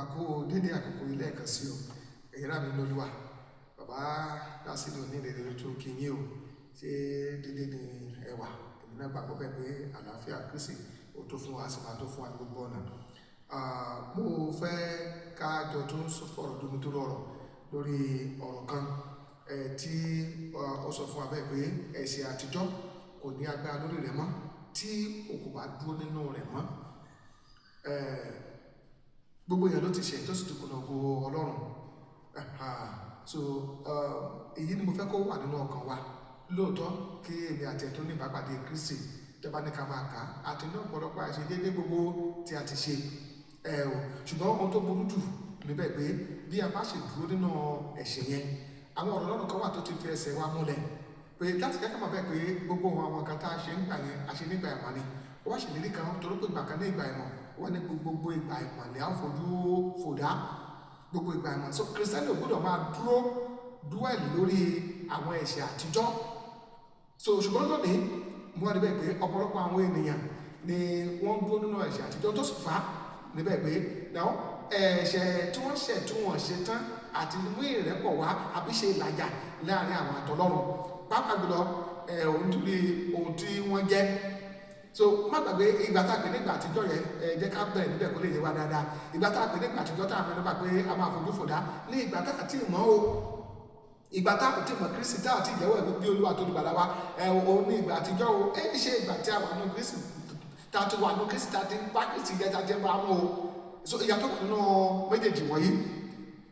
Máa kó dédé àkókò ilé ẹ̀kan sí o. Ẹ̀yin ará mi nínú Olúwa, bàbá Lásìdò ní ìrere tó kí yín o. Ṣé dédé ni ẹ wà? Èmi náà gbàgbọ́ bẹ́ẹ̀ pé àlàáfíà Kristi ó tó fún wa, sì máa tó fún wa ní gbogbo ọ̀nà. Mo fẹ́ ká jọ tún fọ̀rọ̀ jomi tó rọrọ̀ lórí ọ̀rọ̀ kan tí ó sọ fún wa bẹ́ẹ̀ pé ẹ̀ṣẹ̀ àtijọ́ kò ní agbára lórí rẹ̀ mọ́ tí o kò bá dúró nínú rẹ̀ mọ́. Gbogbo èèyàn ló ti ṣẹ̀ tó sì ti kùnà ògo Ọlọ́run. So èyí ni mo fẹ́ kó wà nínú ọkàn wa. Lóòótọ́ kí èmi àti ẹ̀ tó ní ìbápàdé Kristi tí a bá ní ká máa kà á àti ní ọ̀pọ̀lọpọ̀ àìṣedéédé gbogbo tí a ti ṣe. Ṣùgbọ́n ohun tó burú jù níbẹ̀ pé bí a bá ṣe dúró nínú ẹ̀ṣẹ̀ yẹn, àwọn ọ̀rọ̀ Ọlọ́run kan wà tó ti fi ẹsẹ̀ wa múlẹ̀ pé láti kẹ́kọ̀ọ́ mọ̀ bẹ́ẹ̀ pé gbogbo àwọn nǹkan tá a ṣe ń gbà yẹn a ṣe nígbà ìmọ̀ ni. Ó wá ṣèlérí kan torí pé ìgbà kan ní ìgbà ìmọ̀ wọ́n ní gbogbo ìgbà ìmọ̀ lè á fojú fòdá gbogbo ìgbà ìmọ̀. So Kristẹni ò gbọ́dọ̀ máa dúró dúẹ̀lì lórí àwọn ẹ̀ṣẹ̀ àtijọ́. So ṣùgbọ́n lónìí mo wá níbẹ̀ pé ọ̀pọ̀lọpọ̀ àwọn ènìyàn ni wọ́n ń dúró nínú ẹ̀ṣẹ̀ àtijọ́ tó sì fà á níbẹ̀ pé ẹ̀ṣẹ̀ tí wọ́n ṣẹ̀ tí wọ́n ṣe tán àti mú ìrẹ́pọ̀ wá àbí ṣe ìlàjà láàrin àwọn àtọlọ́run, pàápàá jùlọ nítorí ohun tí wọ́n jẹ́. So má gbàgbé ìgbà tá a pè ní ìgbà àtijọ́ yẹn, jẹ́ ká bẹ̀rẹ̀ níbẹ̀ kó lè yé wa dáadáa. Ìgbà tá a pè ní ìgbà àtijọ́ tá a mẹ́nu bà pé a máa fojú fòdá ní ìgbà tá a ti mọ̀ o, ìgbà tá a ti mọ̀ Kristi tá a ti jẹ́wọ́ ẹ̀mí bí Olúwa tó lùgbàlà wa, òun ní ìgbà àtijọ́ o. Ẹ ṣe ìgbà tí a wà nù Kristi, tá a ti wà nù Kristi, tá a ti bá Kristi jẹ́, tá a ti bá mú o. So ìyàtọ̀ wà nínú méjèèjì wọ̀nyí.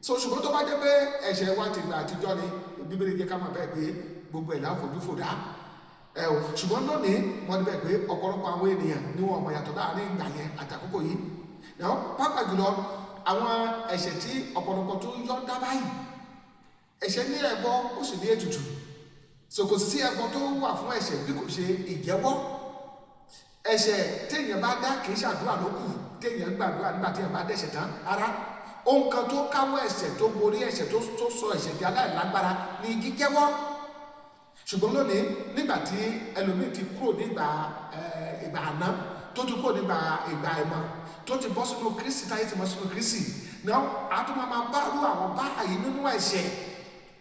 So ṣùgbọ́n tó bá jẹ́ pé ẹ̀ṣẹ̀ wa ti ìgbà àtijọ́ ni, Bíbélì jẹ́ ká mọ̀ bẹ́ẹ̀ pé gbogbo ẹ̀ la fojú fòdá. Ṣùgbọ́n lónìí wọ́n ti bẹ̀ pé ọ̀pọ̀lọpọ̀ àwọn ènìyàn ni wọ́n mọ̀ yàtọ̀ láàrin ìgbà yẹn àtàkókò yìí. Pàápàá jùlọ àwọn ẹ̀ṣẹ̀ tí ọ̀pọ̀lọpọ̀ tó ń yọ dá báyìí, ẹ̀ṣẹ̀ ní ẹbọ ó sì ní ètùtù. So kò sì sí ẹbọ tó wà fún ẹ̀ṣẹ̀ bí kò ṣe ìjẹ́wọ́. Ẹ̀ṣẹ̀ téèyàn bá dá kì í ṣàdúrà ló kù, téèyàn gbàdúrà nígbà téèyàn bá dẹ̀ṣẹ̀ tán ara. Ohun kan tó káwọ́ ẹ̀ṣẹ̀ tó borí ẹ̀ṣẹ̀ tó sọ ẹ̀ṣẹ̀ di aláìlágbára ni jíjẹ́wọ́. Ṣùgbọ́n lónìí nígbà tí ẹlòmíì ti kúrò nígbà ìgbà àná, tó ti kúrò nígbà ìgbà ìmọ̀, tó ti bọ́ sínú Kristi, táyé ti bọ́ sínú Kristi, náà a tún máa bá rú àwọn báyìí nínú ẹ̀ṣẹ̀.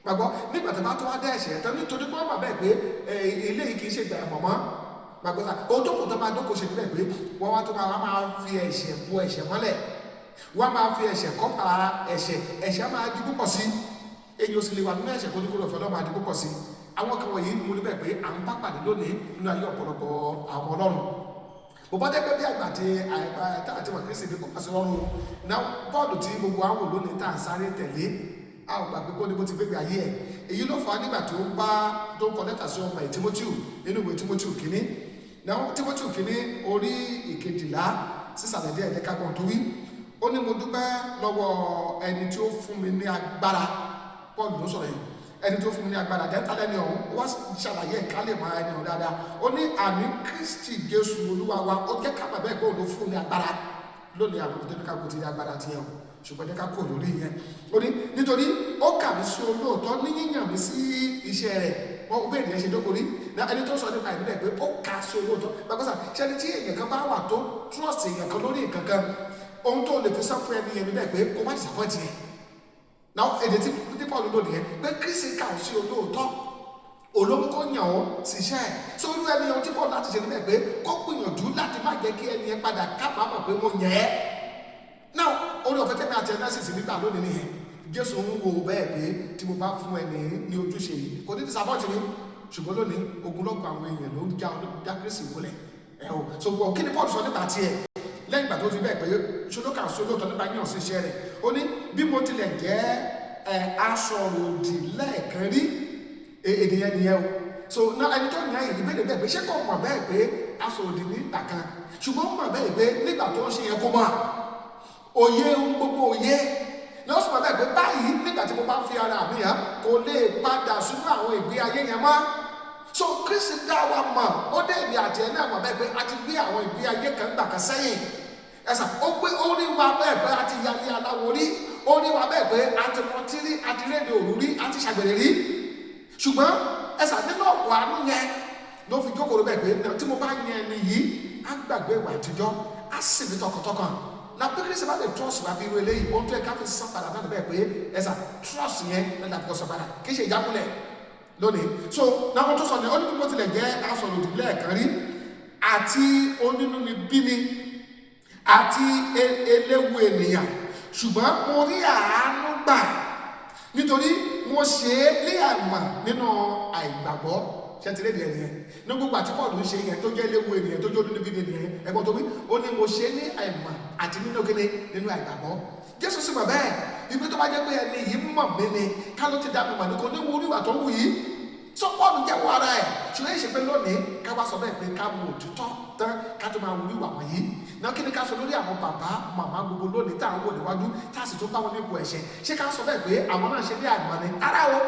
Gbàgbọ́ nígbà tó bá tó wá dá ẹ̀ṣẹ̀ tán nítorí pé wọ́n mọ̀ bẹ́ẹ̀ pé eléyìí kì í ṣe ìgbà ìmọ̀ mọ́. Gbàgbọ́ sá ohun tó kù tó máa dókòó ṣe níbẹ̀ pé wọ́n wá tó máa fi ẹ̀ṣẹ̀ bo ẹ̀ṣẹ̀ mọ́lẹ̀, wọ́n máa fi ẹ̀ṣẹ̀ kọ́ para ẹ̀ṣẹ̀, ẹ̀ṣẹ̀ máa di púpọ̀ sí. Èyí ò sì lè wà nínú ẹ̀ṣẹ̀ kó ní kó lọ fẹ́ lọ́ máa di púpọ̀ sí. Àwọn kan wọ̀nyí mú níbẹ̀ pé à ń bá pàdé lónìí nínú ayé ọ̀pọ̀lọpọ̀ àwọn Ọlọ́run. Bó bá jẹ́ pé bí àgbà tí àti wà Kristi ní kò bá sí lọ́rùn o. Náà bọ́ọ̀lù tí gbogbo àwọn lónìí tá à ń sáré tẹ̀lé, a ò gbàgbé kó ní bó ti gbégbé ayé ẹ̀. Èyí ló fà á nígbà tó ń bá tó ń kọ lẹ́tà sí ọmọ ẹ̀ Tímótíù nínú ìwé Tímótíù kìíní. Náà Tímótíù kìíní orí ìkejìlá sísàlẹ̀ díẹ̀ ní kágbọ́n tó wí. Ó ní mo dúpẹ́ lọ́wọ́ ẹni tí ó fún mi ní agbára. Pọ́ọ̀lù ló sọ̀rọ̀ yìí. Ẹni tó fún mi ní agbára dẹ́ta lẹ́ni ọ̀hún wá ṣàlàyé ẹ̀ka lè máa ẹni ọ̀hún dáadáa. Ó ní àní Kristi Jésù Olúwa wa, ó jẹ́ ká bàbá ẹ̀gbọ́n ló fún mi agbára. Lónìí àwọn tó ní ká kó ti ní agbára tiẹ̀ o, ṣùgbọ́n jẹ́ ká kó lórí yẹn. Ó ní nítorí ó kà mí sí olóòótọ́ ní yíyàn mi sí iṣẹ́ rẹ̀. Wọ́n bẹ́ẹ̀ ni ẹ ṣe dókòrí. Ẹni tó sọ nípa ìbílẹ̀ pé ó kà sí olóòótọ́. Bàbá sà ṣé ẹni tí èèyàn kan bá wà tó trust èèyàn kan lórí nǹkan kan, ohun tó lè fi sá fún ẹni yẹn níbẹ̀ pé kó má disappoint yẹn. Now èdè tí Paul lò nìyẹn pé Kristi kà ó sí olóòótọ́, olóhùn kò yàn ó síṣẹ́ ẹ̀. So irú ẹni ohun tí Paul láti ṣe níbẹ̀ pé kó gbìyànjú láti má jẹ́ kí ẹni yẹn padà kábàámọ̀ pé mo yàn ẹ́. Now orí ọ̀fẹ́ tẹ́mi àti ẹ̀ná sì sì nígbà lónìí nìyẹn. Jésù ń wo bẹ́ẹ̀ pé tí mo bá fún ẹni ní ojúṣe yìí kò ní disappoint mi. Ṣùgbọ́n lónìí ogunlọ́gọ̀ àwọn èèyàn ló ń já Kristi wọlé. So kí ni Paul sọ nípa tiẹ̀? Lẹ́yìn ìgbà tó ti bẹ́ẹ̀ pé ṣolókà sólóòtọ́ nípa yíyan sí iṣẹ́ rẹ̀, ó ní bí mo tilẹ̀ jẹ́ aṣọ̀ròdì lẹ́ẹ̀kan rí, èdè yẹn nìyẹn o. So náà ẹni tó yàn yìí ìbéèrè bẹ́ẹ̀ pé ṣé kò mọ̀ bẹ́ẹ̀ pé aṣọ̀ròdì nígbà kan, ṣùgbọ́n mọ̀ bẹ́ẹ̀ pé nígbà tó ń ṣe yẹn kó mọ̀ òye ohun gbogbo òye ní ó sì mọ̀ bẹ́ẹ̀ pé báyìí nígbà tí mo bá fi ara mi hàn kò lè padà sínú àwọn ìgbé ayé yẹn mọ́. So Kristi dá wa mọ̀, ó dé èmi àti ẹ̀ náà mọ̀ bẹ́ẹ̀ pé a ti gbé àwọn ìgbé ayé kan gbà kan sẹ́yìn. Ẹ̀sà ó gbé orí wa bẹ́ẹ̀ pé a ti yalé aláwo rí, orí wa bẹ́ẹ̀ pé a ti mọtí rí, a ti rédè òru rí, a ti ṣàgbèrè rí. Ṣùgbọ́n ẹ̀sà nínú ọ̀pọ̀ àánú yẹn ló fi jókòó bẹ́ẹ̀ pé tí mo bá yẹn ẹni yìí, á gbàgbé ìwà àtijọ́, á sì mí tọkàntọkàn. Na bí Kristi bá lè trust wa bí irú eléyìí, ohun tó yẹ ká fi san padà náà bẹ́ẹ̀ pé ẹ̀sà trust yẹn náà láti kọ́ san padà, kì í ṣe ìjákulẹ̀ lónìí. So náà wọ́n tó sọ ní ó ní bí mo tilẹ̀ jẹ́ asọ̀rọ̀ lẹ́ẹ̀kan rí àti onínúnibíni àti eléwu ènìyàn, ṣùgbọ́n mo rí àánú gbà nítorí mo ṣe é ní àìmọ̀ nínú àìgbàgbọ́. Ṣe ti léde ẹnìyẹn ní gbogbo àti Pọ́ọ̀lù ń ṣe yẹn tó jẹ́ eléwu ènìyàn tó jẹ́ onínúbíni ènìyàn, ẹ̀gbọ́n tó wí ó ní mo ṣe é ní àìmọ̀ àti nínú kíni nínú àìgbàgbọ́. Jésù sì mọ̀ bẹ́ẹ̀, ibi tó bá jẹ́ pé ẹni yìí mọ̀ mí ni ká ló ti dá mi mọ̀ ní kò ní wo orí ìwà tó ń wù yìí. So Pọ́ọ̀lù jẹ́wọ́ ara ẹ̀, ṣùgbọ́n ìṣe pé lónìí ká wá sọ bẹ́ẹ̀ pé ká mú òtítọ́ tán ká tó máa wúrí ìwà wọ̀nyí. Náà kí ni ká sọ lórí àwọn bàbá màmá gbogbo lónìí tá à ń wò níwájú tá a sì tún bá wọn ní ipò ẹ̀ṣẹ̀? Ṣé ká sọ bẹ́ẹ̀ pé àwọn náà ṣe ní àìmọ̀ ni? Ara o,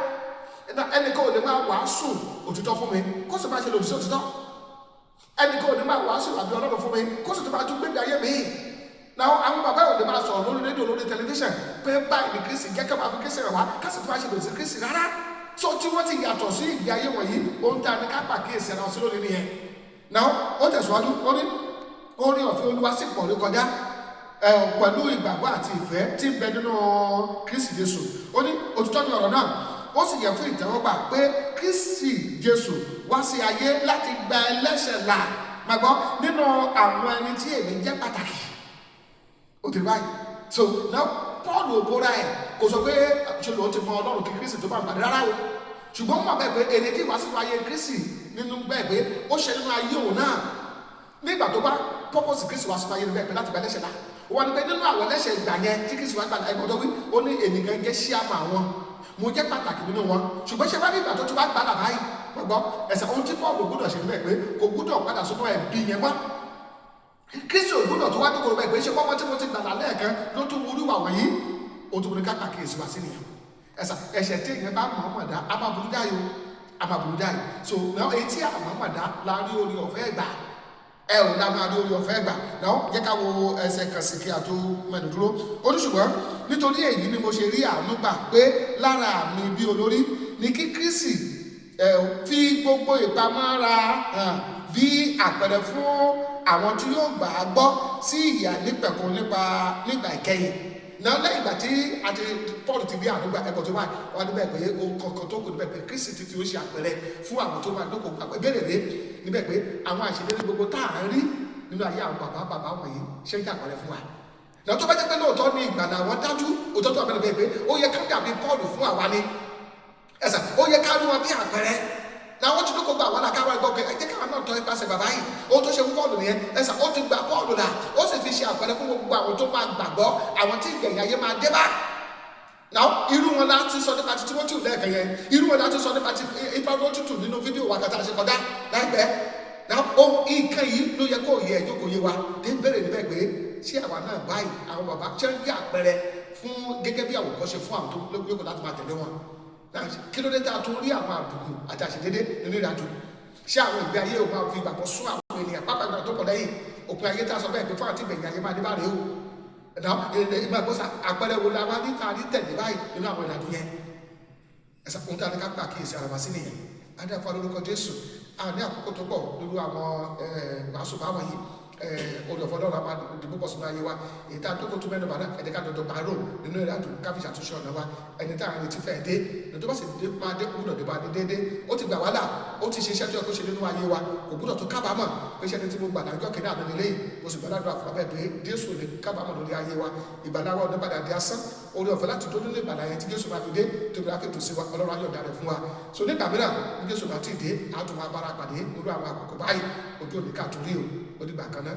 ẹnìkan ò ní máa wàásù òtítọ́ fún mi kó sì máa ṣe lòdì sí òtítọ́. Ẹnìkan ò ní máa wàásù àbí Ọlọ́run fún mi kó sì tún máa tún gbégbé ayé mi. Náà àwọn bàbá ò ní máa sọ̀rọ̀ lórí rédíò lórí tẹlifíṣàn pé báyìí ni Kristi jẹ́ ká máa fi Kristi rẹ̀ wá ká sì tún máa ṣe lòdì sí Kristi rárá. So tí wọ́n ti yàtọ̀ sí ìgbé ayé wọ̀nyí, ohun tí a ní ká pàkíyèsí ara sí lónìí nìyẹn. Náà ó tẹ̀síwájú, ó ní oore ọ̀fẹ́ Olúwa sì pọ̀ rékọjá pẹ̀lú ìgbàgbọ́ àti ìfẹ́ tí ń bẹ nínú Kristi Jésù. Ó ní òtítọ́ ni ọ̀rọ̀ náà, ó sì yẹ fún ìtẹ́wọ́gbà pé Kristi Jésù wá sí ayé láti gba ẹlẹ́ṣẹ̀ là, máa gbọ́, nínú àwọn ẹni tí èmi jẹ́ pàtàkì. Ó ti báyìí. So now Paul ò bóra ẹ̀, kò sọ pé ṣe lòun ti mọ Ọlọ́run kí Kristi tó bá ń pàdé rárá o. Ṣùgbọ́n mọ̀ bẹ́ẹ̀ pé èrè tí ìwà sínú ayé Kristi nínú bẹ́ẹ̀ pé ó ṣe nínú ayé òun náà. Nígbà tó bá pọ́pọ́sì Kristi wá sínú ayé bẹ́ẹ̀ pé láti gba ẹlẹ́ṣẹ̀ là, wọ́n ní pé nínú àwọn ẹlẹ́ṣẹ̀ ìgbà yẹn tí Kristi wá gbà ẹgbọ́n tó wí, ó ní èmi gan jẹ́ ṣíàmà wọn, mo jẹ́ pàtàkì nínú wọn. Ṣùgbọ́n ṣe wá ní ìgbà tó ti wá gbà là báyìí, gbọ́ ẹ̀sẹ̀ ohun tí Paul gbọ́dọ̀ ṣe níbẹ̀ pé kò gbọ́dọ̀ padà sínú ẹ̀bi yẹn mọ́. Kristi ò gbọ́dọ̀ tó wá dókòrò bẹ́ẹ̀ pé ṣé pọ́nmọ́ tí mo ti gbàlà lẹ́ẹ̀kan ló tún wúrú wà wọ̀nyí. Ohun tó ní ká pàkíyèsí wá sí nìyẹn. Ẹ̀sà ẹ̀ṣẹ̀ tí èèyàn bá mọ̀ọ́mọ̀ dá a máa burú jáì o, a máa burú jáì. So náà èyí tí a mọ̀ọ́mọ̀ dá la rí orí ọ̀fẹ́ gbà, ẹ ò la máa rí orí ọ̀fẹ́ gbà. Náà jẹ́ ká wo ẹsẹ̀ kan sí kí a tó mẹ́nu dúró. Ó ní ṣùgbọ́n nítorí èyí ni mo ṣe rí àánú gbà pé lára mi bí olórí ni kí Kristi fi gbogbo ìpamọ́ra hàn bí àpẹẹrẹ fún àwọn tí yóò gbà á gbọ́ sí ìyà nípẹ̀kun nípa nígbà ìkẹyìn. Náà lẹ́yìn ìgbà tí àti Paul ti bí àdúgbà ẹ̀kọ́ tó wà wá níbẹ̀ pé ohun kankan tó kù níbẹ̀ pé Kristi ti fi ó ṣe àpẹẹrẹ fún àwọn tó máa dókòó gbàgbọ́. Ìbéèrè rèé níbẹ̀ pé àwọn àṣeyọrí gbogbo tá à ń rí nínú ayé àwọn bàbá bàbá wọ̀nyí ṣé ń jẹ́ àpẹẹrẹ fún wa. Náà tó bá jẹ́ pé lóòótọ́ ni ìgbàlà àwọn dájú, òótọ́ tó wà bẹ́ẹ̀ pé ó yẹ ká dàbí Paul fún àwa ni. Ẹ̀sà ó yẹ ká rí wọn bí àpẹẹrẹ. Làwọn tí dókòó gba àwọn làkàrà ẹgbọ́ pé ẹ jẹ́ káwọn náà tọ́ ipasẹ̀ bàbá yìí. Ohun tó ṣe fún Paul nìyẹn. Ẹ̀sà ó ti gba Paul là, ó sì fi ṣe àpẹẹrẹ fún gbogbo àwọn tó máa gbàgbọ́, àwọn tí ìgbẹ̀yìn ayé máa dé bá. Now irú wọn láti sọ nípa ti Timothy lẹ́ẹ̀kan yẹn, irú wọn láti sọ nípa ti Epafroditu nínú fídíò wa kàtà ṣe kọjá láìpẹ́. Now ohun nǹkan yìí ló yẹ kó yẹ ẹjọ́ kó yé wa. Dé bẹ̀rẹ̀ níbẹ̀ pé ṣé àwa náà báyìí àwọn bàbá ṣé ń jẹ́ àpẹẹrẹ fún gẹ́gẹ́ bí àwòkọ́ṣe fún àwọn tó lóko láti máa tẹ̀lé wọn. Kí ló dé tá a tún rí àwọn àbùkù àti àṣedédé nínú ìrìnàjò? Ṣé àwọn ìgbé ayé òun máa fi ìgbàgbọ́ sún àwọn ènìyàn pápá ìgbà tó pọ̀ lẹ́yìn òpin ayé tá a sọ bẹ́ẹ̀ pé fún àti ìgbẹ̀yìn ayé máa dé bá rèé o? Ìgbà gbọ́sà àpẹẹrẹ wo la wá ní ta ní tẹ̀lé báyìí nínú àwọn ìrìnàjò yẹn? Ẹ̀sà ohun tí a ní ká gbà kíyèsí ara wa sí nìyẹn. Adé àfa lórúkọ Jésù, a ní àkókò tó pọ̀ lórí àwọn wàásù báwọn yìí. Orí ọ̀fọ̀ Ọlọ́run a máa dìbò pọ̀ sínú ayé wa. Èyí tá a dókòó tó mẹ́nu bàdá ẹ̀dẹ́ ká dọ̀dọ̀ bàárò nínú ìrìnàjò ká fi ṣàtúnṣe ọ̀nà wa. Ẹni tá à ń retí fẹ́ dé, ní tó bá sì dé máa dé gbúdọ̀ dé bá dé déédé. Ó ti gbà wá là, ó ti ṣe iṣẹ́ tó yẹ kó ṣe nínú ayé wa, kò gbúdọ̀ tó kábàámọ̀ pé iṣẹ́ tí mo gbà lájọ́ kìíní àná lélẹ́yìí. Mo sì gbàdúrà fún abẹ́ pé Jésù lè kábàámọ̀ lórí ayé wa. Ìgbàlà wa ò ní padà di asán. Orí ọ̀fẹ́ láti dúró nínú ìgbàlà yẹn tí Jésù máa fi dé, tó bí a fi tò sí wa, Ọlọ́run á yọ̀ǹda rẹ̀ fún wa. So nígbà mìíràn bí Jésù bá ti dé, a tún máa bára pàdé lórí àwọn àkókò báyìí. Ojú òní ká torí o, ó dìgbà kan náà.